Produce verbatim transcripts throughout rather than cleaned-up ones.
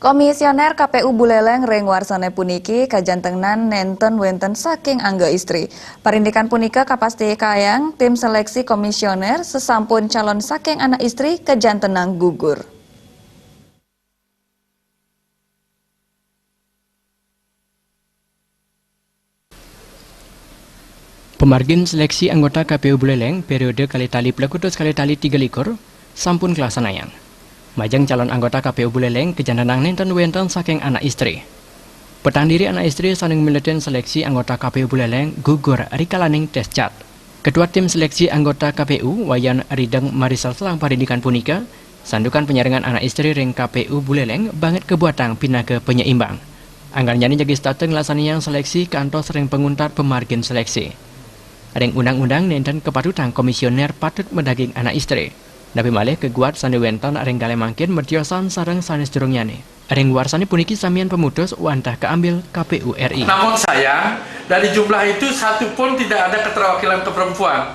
Komisioner K P U Buleleng ring warsane puniki kajantenan nenten wenten saking angga istri. Parindikan punika kapastikayang tim seleksi komisioner sasampun calon saking anak istri kajantenan gugur. Pemargin seleksi anggota K P U Buleleng periode kalih tali plekutus kalih tali tiga likur sampun kalaksanayang. Majeng calon anggota K P U Buleleng kajantenan nenten wenten saking anak istri. Petang diri anak istri sane miletin seleksi anggota K P U Buleleng gugur rikalaning tes cat. Ketua tim seleksi anggota K P U, Wayan Rideng, marisal selang parindikan punika, santukan panyarengan anak istri ring K P U Buleleng banget kabuatang pinaka penyeimbang. Anggannyane jagi setata nglaksaniang seleksi kantos ring panguntat pemargin seleksi. Ring undang-undang nenten kapatutang komisioner patut madaging anak istri. Napi malih kaguat sane wenten ring galih mangkin matiosan sareng sane sadurungnyane. Ring warsane puniki samian pamutus wantah kaambil K P U R I. Namun sayang, dari jumlah itu satu pun tidak ada keterwakilan ke perempuan.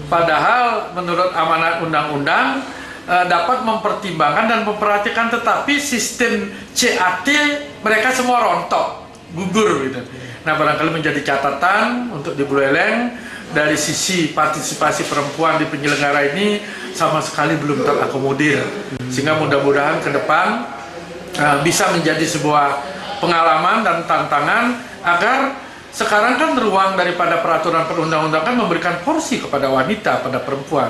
Padahal menurut amanat undang-undang, eh, dapat mempertimbangkan dan memperhatikan, tetapi sistem C A T mereka semua rontok, gugur gitu. Nah, barangkali menjadi catatan untuk di Buleleng, dari sisi partisipasi perempuan di penyelenggara ini sama sekali belum terakomodir. Sehingga mudah-mudahan ke depan, eh, bisa menjadi sebuah pengalaman dan tantangan agar sekarang kan ruang daripada peraturan perundang-undangan memberikan porsi kepada wanita, pada perempuan.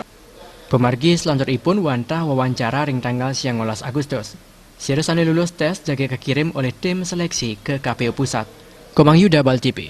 Pamargi selanturipun wantah wawancara ring tanggal siangolas Agustus. Sira sane lulus tes jagi kakirim olih tim seleksi ke K P U Pusat. Komang Yuda, Bal T V.